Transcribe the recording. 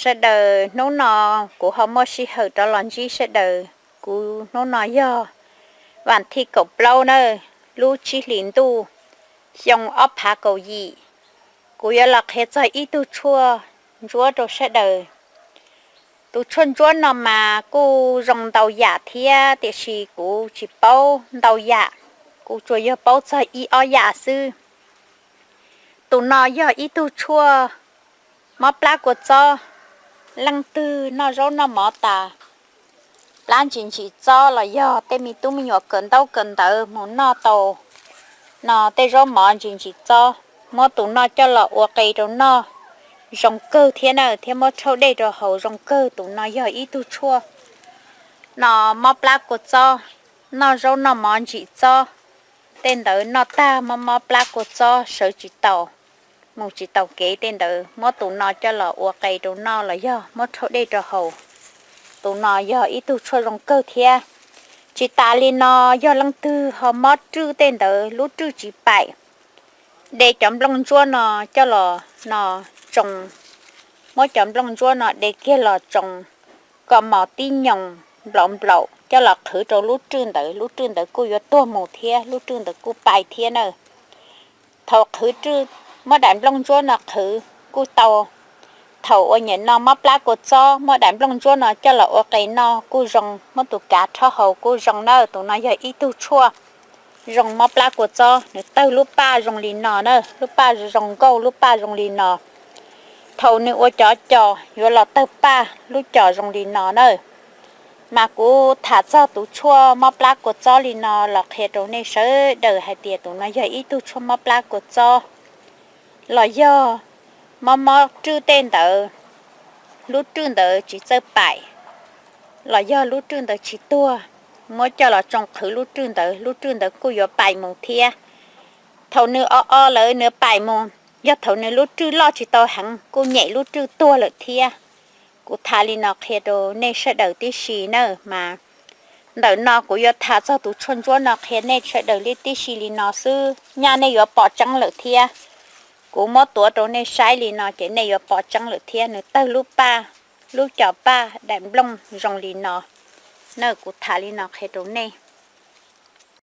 Sawv daws, hnub no kuv ho muaj sij hawm rov los ntsib sawv daws. Kuv hnub no yog vas thib kaum plaub na, lub tsib hlis ntuj, xyoo ob phav kaum yim. Kuv yuav los qhia txog ib tug tshuaj ntsuab rau sawv daws. Tus tshuaj ntsuab no mas kuj zoo ntau yam thiab, tiam sis kuv tsis paub ntau yam, kuv tsuas yog paub txog ib ob yam xwb. Tus no yog ib tug tshuaj mob plab kua txob. Leej twg noj zaub noj mov tas, plab ntsis ntsis txob los yog tej me tub me nyuam kawm ntaub kawm ntawv mus noj tau no tej zaub mov ntsis ntsis txob, muab tus no coj los ua qe rau noj zoo kawg thiab na, thiab muab rhaub dej rau haus zoo kawg. Tus no yog ib tug tshuaj no mob plab kua txob, noj zaub noj mov ntsim txob, tej ntawd noj tag mob mob plab kua txob sawv tsis taus, mus tsis taus kev tej ntawd, muab tus no coj los ua qe rau noj los yog muab rhaub dej rau haus. Tus no yog ib tug tshuaj zoo kawg thiab. Tsis tas li no, yog leej twg ho mob rwj tej ntawd, lub rwj tsis paim, de cov nplooj ntsuab no coj los no tsoo, muab cov nplooj ntsuab no de kiag los tsoo kom mos tib nyoos nplaum nplaum coj los qhwv rau lub rwj ntawd, lub rwj ntawd kuj yuav tuag mus thiab, lub rwj ntawd kuj paim thiab na. Thaum qhwv rwj, muab daim nplooj ntsuab no qhwv kuj tau. Thaum uas nyem no mob plab kua txob, muab daim nplooj ntsuab no coj los ua qe noj kuj zoo, muab tus kav rhaub haus kuj zoo na. Tus no yog ib tug tshuaj zoo mob plab kua txob, nws tawg lub paj zoo li no na, lub paj zoo nkauj, lub paj zoo li no. Thaum nws ua cov cos yuav los tawg paj, lub cos zoo li no na. Mas kuv tham txog tus tshuaj mob plab kua txob li no los qhia rau nej sawv daws hais tias tus no yog ib tug tshuaj mob plab kua txob, los yog mob mob rwj tej ntawd, lub rwj ntawd tsis txawj paim, los yog lub rwj ntawd tsis tuag, muab coj los tsoo qhwv lub rwj ntawd, lub rwj ntawd kuj yuav paim mus thiab. Thaum nws o o lawm nws paim mus, yog thaum nws lub rwj loj tsis tau heev kuj nyem lub rwj tuag lawm thiab. Kuv tham li no qhia rau nej sawv daws tib si na, mas ntawm no kuv yuav tham txog tus tshuaj ntsuab no qhia nej sawv daws li tib si li no xwb, nyaj nej yuav pom tseeb lawm thiab. Kuv muab tuav rau nej saib li no ces nej yuav pom tseeb lawm thiab, nws tawg lub paj, lub cos paj daim nplooj zoo li no na. Kuv tham li no qhia rau nej.